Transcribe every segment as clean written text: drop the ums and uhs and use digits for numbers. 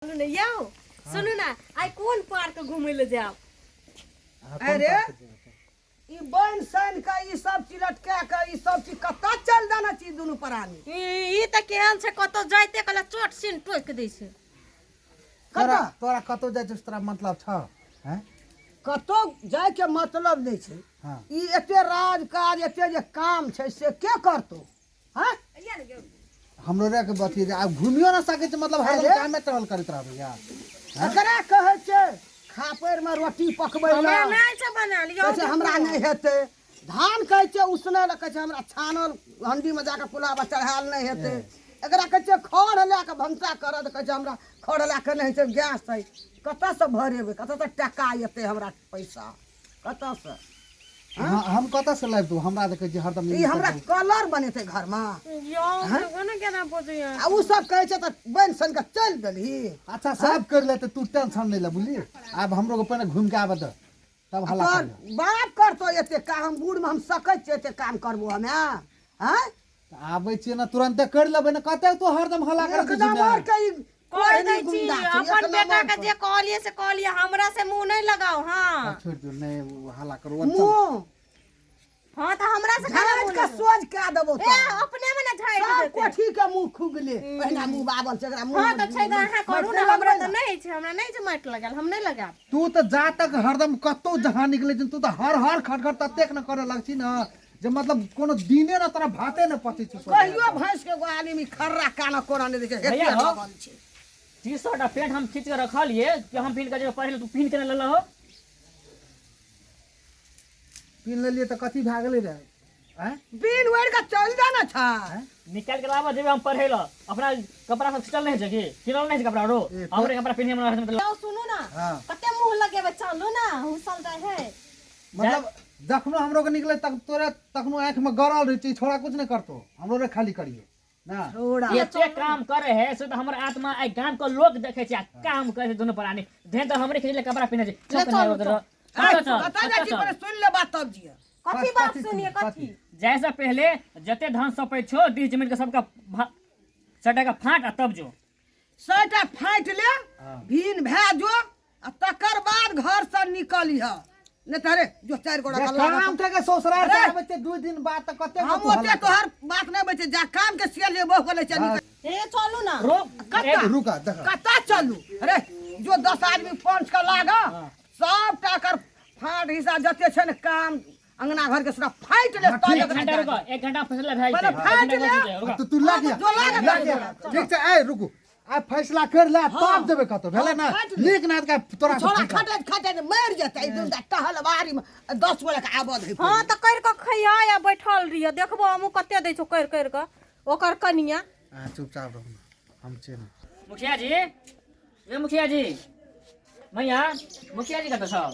सुनू ने यौ, सुनू ने, आइ कोन पार्क घुमै लए जायब? अहाँ कोन अरे पार्क जेबै? ई बनि सन के ई सब चीज लटका के ई सब चीज कतऽ चल देने छी दुनू प्राणी? ई तऽ केहन छै, कतौ जाइते कहला चोट सिन टोकि दै छै। तोरा कतऽ? तोरा कतौ जाइ छौ से तोरा मतलब छौ? हैं? कतौ जाय के मतलब नहि छै। हाँ। ई एते राज काज, एते जे काम छै से के करतौ? हाँ? हमरो रे के बतिये जे आब घुमियो ना सकै छै, मतलब हरदम अरे। कामे टहल करैत रहबै यार। एकरा कहै छै खापरि में रोटी पकबै लए। हमरा नहि छै बनायल यौ। कहै छै हमरा नहि हेतै। धान कहै छै उसनै लए, कहै छै हमरा छानल हंडी में जाके कुलाबा चढ़ायल नहि हेतै। एकरा कहै छै खड़ लए कऽ भनसा करऽ, तऽ कहै छै हमरा खड़ लए कऽ नहि होइ छै, गैस है। कतऽसँ भरेबै? कतऽसँ टका एतै हमरा? पैसा कतऽसँ? हाँ, हम कतऽ से लाबि दू? हमरा देखै छी हरदम ई हमरा कलर बनेतै घरमे? यौ, देखो ने केना बजैया। आ उ सब कहै छै तऽ बनि सन के चलि देलही। अच्छा, सब कर लेते, तू टेंशन नहीं ले, बुझली? आब हमरो के पहिने घूम के आबे दे, तब हल्ला तोहर कर। बाप करतो एते काम? हम बूढ़ में हम सकै छियै एते काम करबो हमे? आँय? आबै छियै ने, तुरंते कर लेबै ने। कते तू हरदम हल्ला करै छी? एक नंबर के ई कर दै कोढ़नी छी। गुंडा छै, एक अपन बेटा नंबर के जे कहलियै से कहलियै, हमरा से मुंह नहि लगाओ। हाँ, छोड़ि दियौ, नहि हल्ला करू। मुंह। हाँ, तऽ हमरा से केना झाड़ि मुंह के लगाओ? सोझ कए देबो ए तोरा। अपने में ने झाड़ि सब देतै। कोठी के मुंह खुगले पहिना मुंह बाबल छै एकरा मुंह। हाँ, तऽ छै तऽ अहाँ करू ने, हमरा तऽ नहि छै, हमरा नहि छै माटि लगायल, हम नहि लगायब। तू तऽ जा तक हरदम कतौ जहाँ निकलै छी, तू तऽ हर हर खटखट ततेक ने करऽ लगছি ने जे मतलब कोनो दिने ने तोरा भाते ने पचै छौ। कहियो भैंस के गोहाली में खर्रा काना कोना नहि दै छै, भैया हेते हो। लगल छै। टी शर्ट आ पैंट हम खींच के रखलिए कि हम पिन्ह के जेबै पढ़े, तू पिन्ह के नहि लेलहो। पिन्ह लेलियै तऽ कथी भए गेलै रे? आँय? बिन ओढ़ि के चलि जाना छा। निकालि के लाबऽ, जेबै हम पढ़े लए। अपना कपड़ा सब खींचल नहि छै की? किनल नहि छै कपड़ा रो? ए, हमरे कपड़ा पिन्हे हमरा मतलब। यौ, सुनू ने। हाँ। कते मुंह लगेबै? चलू ने, हुसल जाइ है। मतलब जखनो हमरो के निकले तक तोरे तखनो आँखि में गड़ल रहै छै, छोड़ा कुछ नहीं करतो, हमरो रे खाली करियो ना। छोड़ा। एते काम करे है से तऽ हमर आत्मा आइ गाम के लोक देखे छै आ काम करे छै दुनू प्राणी धैन तऽ हमरे खींचले कपड़ा पिन्हे छै। चल, चलू, चल, चल। चल, चल, कतऽ जाइ छी? चल। पहिले सुनि ले बात तब जिय। कथी बात सुनिए? कथी? जाय से पहले जते धान सपै छो डीह जमीन के सबका सटा के फाट आ तब जो। सैटा फाटि ले, भीन भए जो आ तकर बाद घर से निकलिह, नहि तऽ रे जो चारि गोटा जे के लागत। काम थे के ससुराल से अरे! आबै छै 2 दिन बाद तऽ कते हम ओते तोहर बात नहि बचे, जा काम के सियल जे बहु बोले चल निकल। ए, चलू ना। रोक। कत्ता? रुका देख। कत्ता चलू रे? जो 10 आदमी पंच के लाग, सबटा कर फाट हिस्सा जते छै ने काम अंगना घर के सबटा फाटि ले तब एक एकरा घंटा जा रुको, एक घंटा फैसला भए पहिले जेतै। फाटि एक घंटा ले। बचि जेतै, रुको। तू तू लाग जो लाग लाग। ठीक छै, ए रुकू, आ फैसला कर ले तब जेबै कतौ, भेलै ना? फाटि ले। नीक नाथ का तोरा से छोड़ा फैसला। खटैत खटैत मरि जेतै ई दुनू टहलबारी में 10 गोटे के आबऽ दै। हाँ, तऽ करि कऽ खैहा या बैठल रहिह, देखबो हमहूँ कते दै छौ करि करि कऽ ओकर कनिया। अहाँ चुपचाप रहू ने, हम छियै ने। मुखिया जी, ए मुखिया जी, मैया, मुखिया जी कतऽ छौ?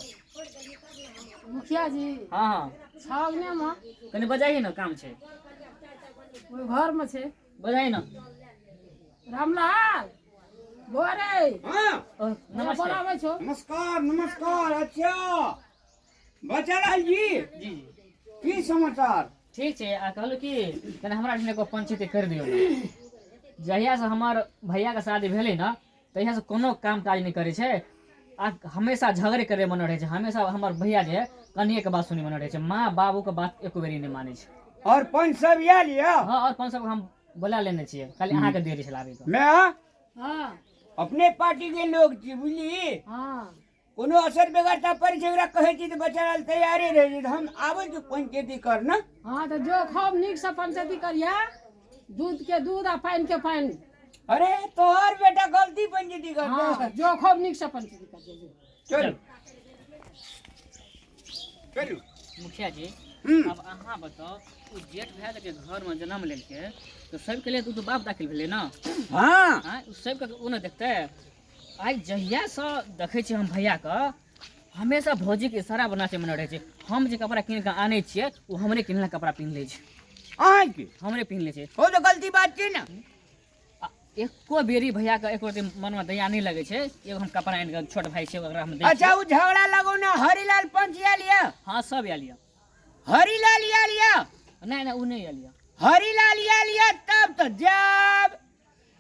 मुखिया जी? हाँ हाँ। छौ अङ्गनेमे। कनि बजाही ने, काम छै। ओहि घरमे छै। बजाही ने। रामलाल बोरे। हाँ। ओ, नमस्ते। बोलाबै छौ। नमस्कार नमस्कार। अच्छा बचालाल जी। जी जी। की समाचार? ठीक छै। आ कहलहुँ कि कनि हमरा एहिठाम एगो पंचायती करि दियौ ने। जहियासँ हमर भैयाके शादी भेलै ने, तहियासँ कोनो काम काज नहि करै छै आ हमेशा झगड़े करे मन रहै छै। हमेशा हमर भैया जे है कनिएके बात सुनै मन रहै छै, माँ बाबूके बात एको बेरी नहि मानै छै। और पंच सब आयल यऽ? हँ, और पंच सबके हम बोला लेने छियै, खाली अहाँके देरी छै लाबैके। मैं हाँ। अपने पार्टी के लोग छी, बुझली? हाँ। कोनो असर बेगरता पड़ै छै, ओकरा कहै छी तऽ बचालाल तैयारे रहै छै। तऽ हम आबै छी पंचायती कर ने। हाँ, तऽ जो खूब नीकसँ पंचायती करिहे, दूध के दूध आ पानि के पानि। अरे तोहर बेटा गलती पंचायती कर। हाँ, जो खूब नीकसँ पंचायती करिहे, जो। चलू चलू। मुखिया जी। हम्म। अब अहाँ बताउ, ओ जेठ भाय के घरमे जन्म लेलकै तऽ सबके लिए तऽ ओ तऽ बाप दाखिल भेलै ने? हाँ। आँय, ओ सबके ओ ने देखतै? आइ जहियासँ देखै छियै हम भैयाके, हमेशा भौजीके इशारा बना छै मने रहै छै। हम जे कपड़ा कीन कऽ आनै छियै, ओ हमरे किनला कपड़ा पिन्ह लै छै। अहाँके? हमरे पिन्ह लै छै। हो तऽ गलती बात छै ने। आ एको बेरी भैयाके एको रत्ती मनमे दया नहि लगै छै, एगो हम कपड़ा आनि कऽ छोट भाय छै ओकरा हम दै अच्छा छियै। ओ झगड़ा लगौना हरिलाल पंच आयल यऽ? हँ, सब आयल यऽ। हरिलाल आयल यऽ? नहि नहि, ओ नहि आयल यऽ। हरिलाल आयल यऽ तब तऽ जायब।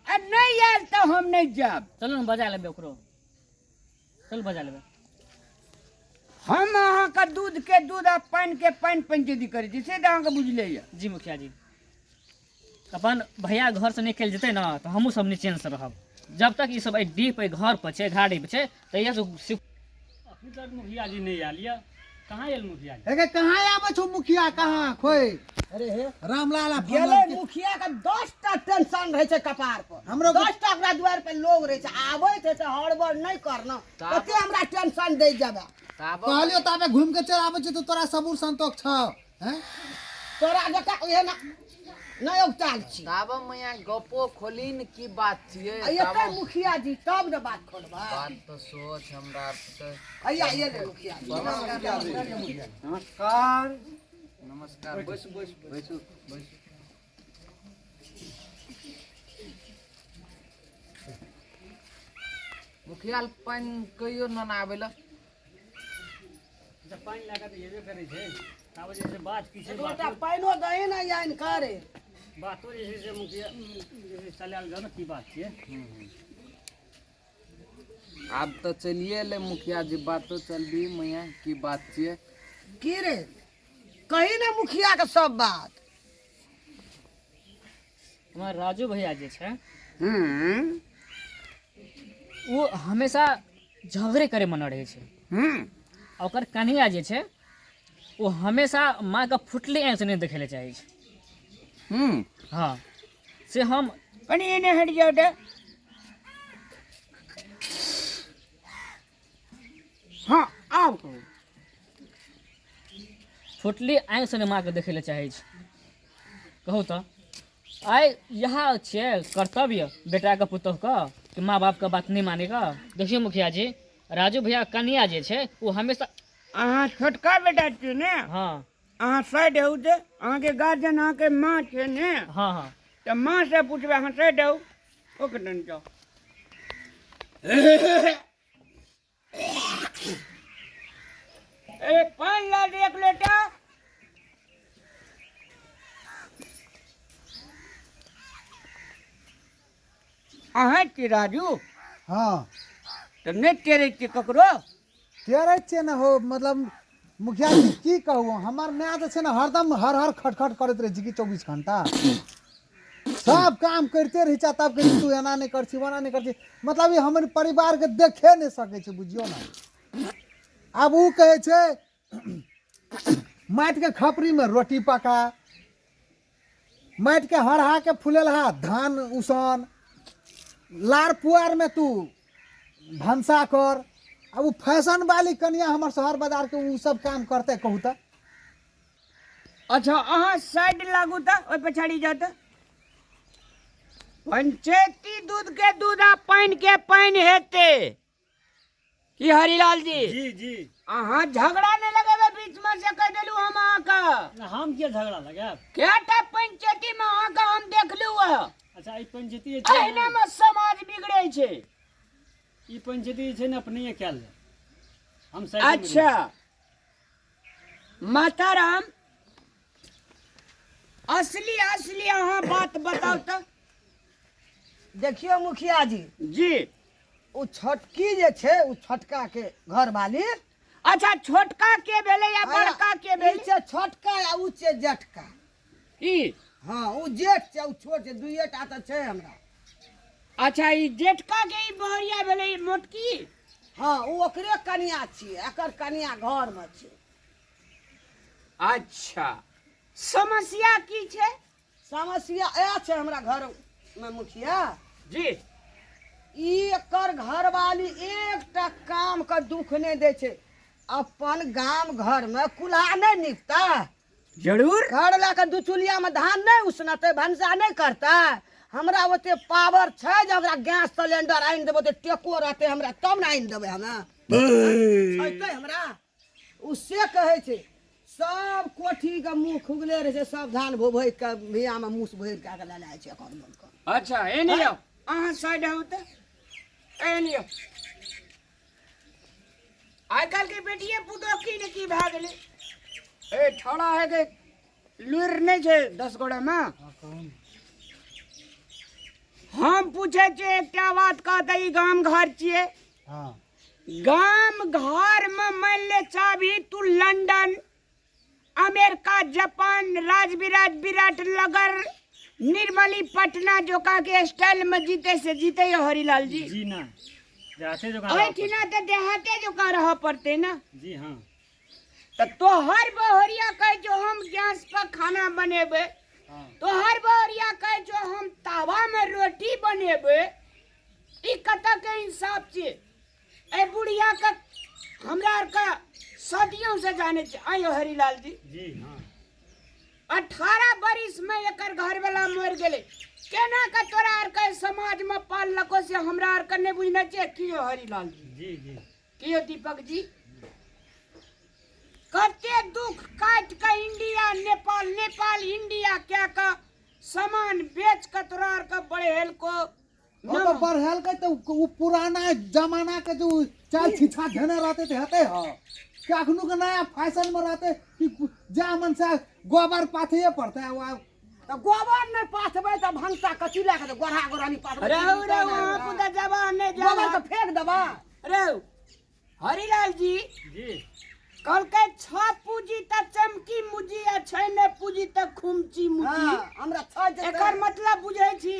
आ नहि आयल तऽ हम नहि जायब। चलू ने बजा लेबै ओकरो, चलू बजा लेबै। हम अहाँके दूध के दूध आ पानि के पानि पंचायती करै छी, से तऽ अहाँके बुझले यऽ। जी मुखिया जी, अपन भैया घरसँ निकलि जेतै ने तऽ हमहूँ सब निचेनसँ रहब। जब तक ई सब एहि डीह पर घर पर छै, घाड़ी पर छै, तहिया से अखन तक मुखिया जी नहि आयल यऽ। कहाँ आयल मुखिया जी? हे कहाँ आबै छौ मुखिया, कहाँ खोइ? अरे हे रामलाल आ गेलै फलान के- मुखिया के 10टा टेंशन रहै छै कपार पर। हमरो के- 10टा ओकरा दुआरि पर लोग रहै छै, आबैत छै हड़बड़ नहि करना, कते हमरा टेंशन दै जेबे। कहलियो ताबे घुमि के चलि आबै छी तऽ तोरा सबूर संतोख छौ हैं? तोरा जकाँ ओहे ना नहि औताल छी। ताबे मैया गपो खोली ने, की बात छियै? आ एतै मुखिया जी तब ने बात खोलबै। बात तऽ सोच हमरा तऽ हैया एलै मुखिया जी। नमस्कार। नमस्कार, बैसू बैसू बैसू बैसू। मुखिया पानि कहियो न आबै लए। अच्छा पानि लए कऽ तऽ एबे करै छै, ताबे जे छै बात की छै? एक लोटा पानिओ दही ने आनि करे। बातो जे छै से मुखिया जे छै चलायल जाउ ने, की बात छियै? आब तऽ चलिए एलै मुखिया जी, बातो चलबी मैया, की बात छियै? की रे, कही ने मुखिया के सब बात। हमर राजू भैया जे छै हम्म ओ हमेशा झगड़े करे मन रहै छै। आ ओकर कन्हैया जे छै ओ हमेशा माँके फुटले आँखिसँ नहि देखै लए चाहै छै। हँ से हम कनि एने हटि जाउ तऽ। हँ आब कहू। फुटली आँखिसँ नहि माँके देखै लए चाहै छै। कहू तऽ आइ इएह छियै कर्तव्य बेटाके पुतोहुके कि माँ बापके बात नहि मानैके? देखियौ मुखिया जी, राजू भैया कनिया जे छै ओ हमेशा अहाँ छोटका बेटा छियै ने? हँ। अहाँ साइड हौ तऽ अहाँके गार्जियन अहाँके माँ छै ने? हँ हँ। तऽ माँ से पुछबै, अहाँ साइड हौ, ओके डन जाउ। ए पानि ला दे एक लोटा। अहाँ छी राजू? हँ। तऽ नहि टेरै छियै ककरो? टेरै छियै ने हो, मतलब मुखिया जी की कहू, हमर माय जे छै ने हरदम हर हर खटखट करैत रहै छै कि 24 घंटा सब काम करिते रहै छै, तब कहै छै तू एना नहि कर छी, ओना नहि कर छी। मतलब ई हमर परिवारके देखे नहि सकै छै, बुझियौ ने। आब ओ कहै छै माटिके खपरीमे रोटी पका, माटिके हरहाके फुलेलहा धान उसन, लार पुआरमे तू भनसा कर। आब ओ फैशन वाली कनिया हमर शहर बाजारके ओ सब काम करतै? कहू तऽ। अच्छा अहाँ साइड लागू तऽ ओहि पछाड़ी जाउ तऽ। पंचायती दूध के दूध आ पानि के पानि हेतै की हरिलाल जी? जी जी। अहाँ झगड़ा नहि लगेबै बीच में, से कहि देलू हम अहाँके। हम किया झगड़ा लगायब? केटा पंचायती में अहाँके हम देखलू हँ। अच्छा ई पंचायती जे छै ने, एहिना में समाज बिगड़ै छै। ई पंचायती जे छै ने अपनहिए कयल जाय, हम साइडे मे रहै अच्छा माताराम, असली असली अहाँ बात बताउ तऽ। देखियौ मुखिया जी। जी। ओ छोटकी जे छै, ओ छोटका के घरवाली। अच्छा छोटका के भेलै या बड़का के ई भेलै? छै छोटका आ उ छै जेठका। ई हँ उ जेठ छै, उ छोट छै, दुइए टा तऽ छै हमरा। अच्छा ई जेठका के ई बहरिया भेलै, ई मोटकी? हँ उ ओकरे कनिया छियै, एकर कनिया घरमे छै। अच्छा समस्या की छै? समस्या ए छै हमरा घरमे मुखिया जी। ई एकर घरवाली एकटा काम के दुख नहि दै छै। अपन गाम घरमे कुल्हा नहि निपतै? जरूर। घर लए कऽ दू चुलियामे धान नहि उसनतै, भनसा नहि करतै? हमरा ओते पावर छै जे ओकरा गैस सिलेंडर आनि देबै, ओते टेको रहतै हमरा तब ने आनि देबै। हमे छैतै हमरा ओ से कहै छै। सब कोठीके मुँह खुगले रहै छै, सब धान भोभरि कऽ भियामे मूस भरि कऽ लए जाइ छै एकर मोनके। अच्छा एने आउ, अहाँ साइड आउ तऽ एने आउ। आइ काल्हि के बेटिए पुतोह की ने की भए गेलै। ए छौड़ा है के लुरि नहि छै 10 गोड़ामे? हम पूछै छियै एकटा बात कहतै ई गाम घर छियै। हाँ। गाम घर में मान ले चाभी तू London America Japan Rajbiraj Virat नगर निर्मली पटना जोका के स्टाइल में जीते से जीते हो हरिलाल जी। जी ना, देहाते जोका एहिठिना तऽ देहाते जोका रहऽ पड़तै ना। जी हाँ। तऽ तोहर बहरिया कहै छौ हम गैस पर खाना बनेबै, तोहर बहरिया कहै छौ हम तावा में रोटी बनेबै, ई कतऽ के इंसाफ छियै? एहि बुढ़िया के हमरा आरके सदियों से जानै छियै। आइयो हरिलाल जी। जी हाँ। 18 बरिस में एकर घरवाला मरि गेलै, केना के तोरा आरके समाज में पाललको से हमरा आरके नहि बुझने छियै। की यौ हरिलाल जी? जी जी। की यौ दीपक जी? कते दुख काटि के इंडिया नेपाल नेपाल इंडिया कए के सामान बेच के तोरा आरके बढ़ेलको। ओ तो बढ़ेलकै तऽ उ पुराना जमाना के जो चाल छिछा धेने रहते तऽ हेतै ह कि अखनु के नया फैशन में रहते कि जा मन से गोबर पाथेये पड़तै। आ तऽ गोबर नहि पाथबै तऽ भनसा कथी लए कऽ गोढ़ा गोढ़ानी पाथबै? रहू रहू, अहाँ पुता जवान नहि गोबर के फेंक देबा। रहू हरिलाल जी। जी। कहलकै छ पूजी तऽ चमकी मुजी आ छै ने पूजी तऽ खुमची मुजी। हाँ, हमरा छै जे एकर मतलब बुझै छी?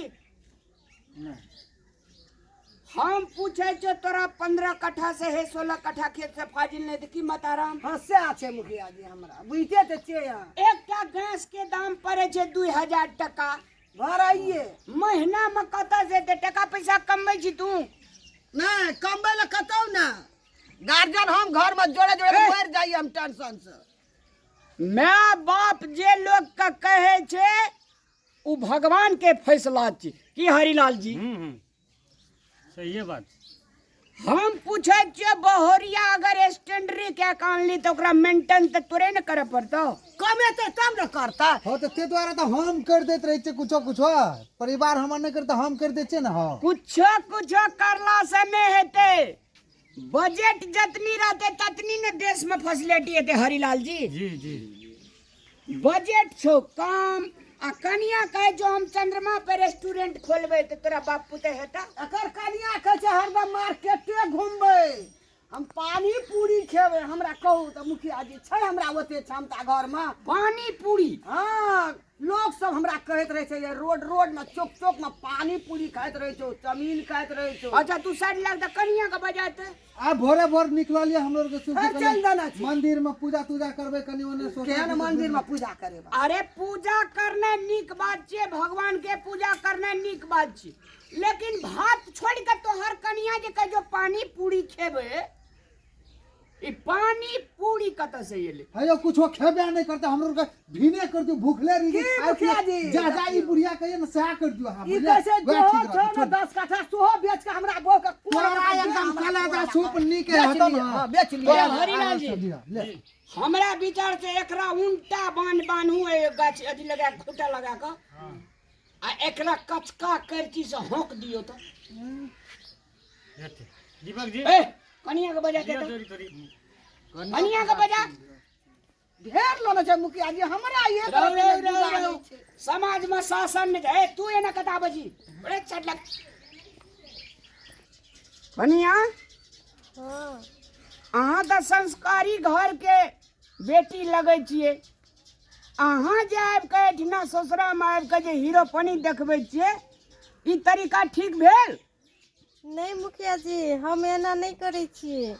हम पूछै छियौ तोरा 15 कट्ठा से हे 16 कट्ठा खेत से फाजिल नहि तऽ की मताराम? हाँ सएह छै मुखिया जी, हमरा बुझिते तऽ छियै अहाँ। एकटा गैस के दाम पड़ै छै 2000 टका। घर आइए महीना में कतऽ से एते टका पैसा कमबै छी तू? नहि कमबै लए कतौ ने, गार्जियन हम घर में जोड़े जोड़े मरि जाइए हम टेंशन से। माय बाप जे लोक के कहै छै उ भगवान के फैसला छी। की हरिलाल जी? सही बात। हम पूछै छियै बहोरिया अगर स्टैंडरी के आनली तऽ ओकरा मेंटेन तऽ तोरे ने करऽ पड़तौ? कमेतै तब ने करतै। हँ तऽ ताहि दुआरे तऽ हम करि दैत रहै छियै कुछो कुछो, परिवार हमर नहि करतै हम करि दै छियै ने। हँ कुछो कुछो करला से नहि हेतै, बजट जतनी रहतै ततनी ने देश में फैसिलिटी हेतै हरिलाल जी। जी जी। बजट छौ कम आ कनिया कहै छौ हम चंद्रमा पर रेस्टोरेंट खोलबै तऽ तोरा बाप पुते हेता? एकर कनिया कहै छै हरदम मार्केटे घुमबै, हम पानी पूरी खेबै। हमरा कहू तऽ मुखिया जी छै हमरा ओते क्षमता घरमे? पानी पूरी? हाँ, लोक सब हमरा कहैत रहै छै जे रोड रोड में चौक चौक में पानी पूरी खाइत रहै छौ, चाउमीन खाइत रहै छौ। अच्छा तू साइड लाग तऽ कनिया के बजाते। आ भोरे भोर निकललियै हमरो आरके सोचै फेर चलि देने छी। मंदिर में पूजा तूजा करबै कनि ओने सोचै केहन छी। मंदिर में पूजा करेबा? अरे पूजा करना नीक बात छियै, भगवान के पूजा करना नीक बात छियै, लेकिन भात छोड़ि के तोहर कनिया जे कहै छौ पानी पूरी खेबै, ई पानी पूरी कतऽ से एलै? हे यौ कुछो खेबे नहि करतै, हमरो आरके भीने कर दियौ, भूखले रहि की खाय मुखिया पिए- जी? जा जा ई बुढ़िया कहियै ने सएह कर दियौ अहाँ, ई बुझलियै? कहै छै वएह जोहो ठीक रहतै, छौ ने छोड़। 10 कट्ठा सेहो बेच के हमरा बहू के कोरा तोरा के एकदम हमरा कलेजा कोरा सूप नीक बेच हेतौ लिअ, ने। हाँ, बेच लिअ। तोरा हरिलाल जी। आराम से दिअ, ले। हमरा विचार से एकरा उल्टा बान्ह बान्हू, ए गाछ अथी लगा के, खूंटा लगा के, आ एकरा कचका करची से हौंक दियौ तऽ। दीपक जी। ए कनिया के बजा दे दियौ तऽ। तोरी तोरी। कनिया के बजा। ढेर लेने छै मुखिया जी हमरा एक रौ, रत्ती रौ, नहि रौ, गुजार रौ। होइ छै। समाज में शासन नहीं ए तू एना कता बजी अरे चटलक कनिया। हाँ। अहाँ तऽ संस्कारी घर के बेटी लगै छियै, अहाँ जे आबि कऽ एहिठिना ससुरामे आबि कऽ जे हीरोपनी देखबै छियै, ई तरीका ठीक भेल? नहि मुखिया जी, हम एना नहि करै छियै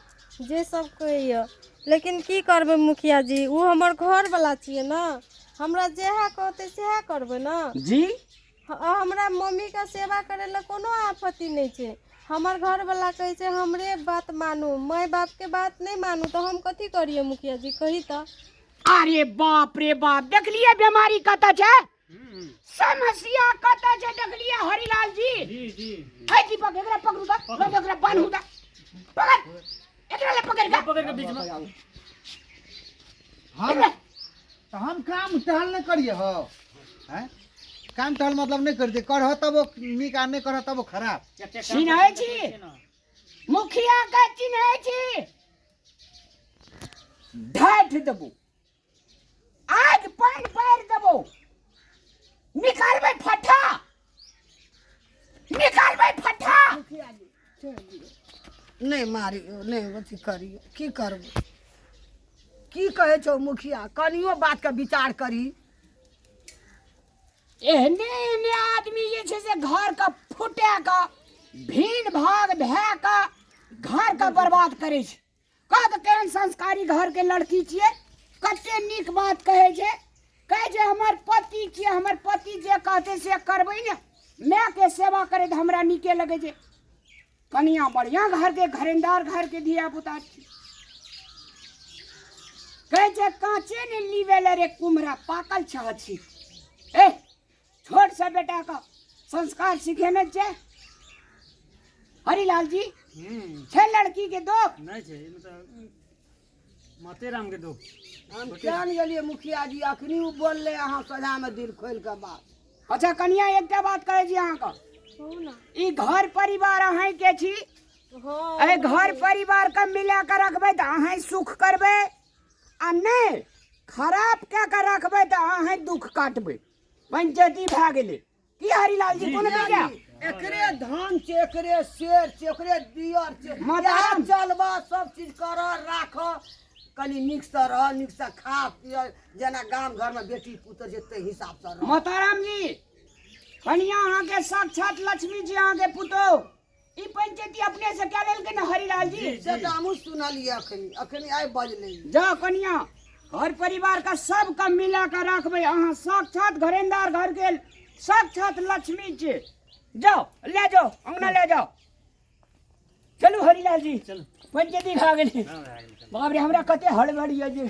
जे सब कहैया, लेकिन की करबै मुखिया जी, ओ हमर घरवला छियै ने, हमरा जएह कहतै सएह करबै ने। जी। हमरा मम्मीके सेवा करै लए कोनो आपत्ति नहि छै, हमर घरवला कहै छै हमरे बात मानू, माय बापके बात नहि मानू, तऽ हम कथी करियै मुखिया जी कही तऽ? अरे बाप रे बाप, देखलियै बेमारी कतऽ छै, समस्या कतऽ छै, देखलियै हरिलाल जी? जी जी। हे दीपक एकरा पकड़ू तऽ, लऽ जाउ एकरा बान्हू तऽ, पकड़ एकरा, ले पकड़ के, पकड़ के बीच में। हम तऽ हम काम टहल नहि करियै हौ, हैं? काम टहल मतलब नहि करियै, करह तब ओ नीक आ नहि करह तब ओ खराब। चिन्है छी मुखिया के? चिन्है छी? ढाठि देबो, आगि पानि पारि देबो, निकालबै फट्ठा। निकालबै फट्ठा। मुखिया जी छोड़ि दियौ, नहि मारियौ, नहि अथी करियौ। की करबै, की कहै छौ मुखिया? कनियो बातके विचार करी। एहने एहने आदमी जे छै से घर के फुटा के भीन भाग भए के घर के बर्बाद करै छै। कह तऽ केहन संस्कारी घर के लड़की छियै, कते नीक बात कहै छै। कहै छै हमर पति छियै, हमर पति जे कहतै से करबै ने, मायके सेवा करैत हमरा नीके लगै छै। कनिया बढ़िआँ घरके घरेंदार घरके धिया पुता छी। कहै छै काँचे ने लीवे ले रे कुम्हरा, पाकल छह छी। ए छोट सा बेटा का संस्कार सिखेने छै हरिलाल जी। छै लड़की के दोख नहि छै, एहिमे तऽ माते राम के दोख। हम किया ने गेलियै मुखिया जी, अखनी ओ बोललै अहाँ सोझामे दिल खोलि कऽ बात। अच्छा कनिया, एकटा बात कहै छी अहाँके, कहू ने। ई घर परिवार अहाँके छी। हँ। एहि घर परिवार के मिला के रखबै तऽ अहाँ सुख करबै, आ नहि खराब कए के रखबै तऽ अहाँ दुख काटबै। पंचायती भए गेलै की हरिलाल जी? कोनो बेजा एकरे धान छै, एकरे शेर छै, एकरे दियर छै। माताराम। इएह चलबऽ, सब चीज कर राख, कनि नीकसँ रह, नीकसँ खा पिय, जेना गाम घरमे बेटी पुतोह छै ताहि हिसाबसँ रह। माताराम जी, कनिया अहाँके साक्षात लक्ष्मी जी, अहाँके पुतोह। ई पंचायती अपने से कए लेलकै ने हरिलाल जी? से तऽ हमहूँ सुनलियै, अखनी अखनी आइ बजलै। जाओ कनिया, घर परिवार का सबके मिला के रखबै। अहाँ साक्षात घरेंदार घर के साक्षात लक्ष्मी छी। जाओ ले जाओ, अंगना ले जाओ। चलू हरिलाल जी, चलू, पंचायती भए गेलै। बाप रे, हमरा कते हड़बड़ी यऽ जे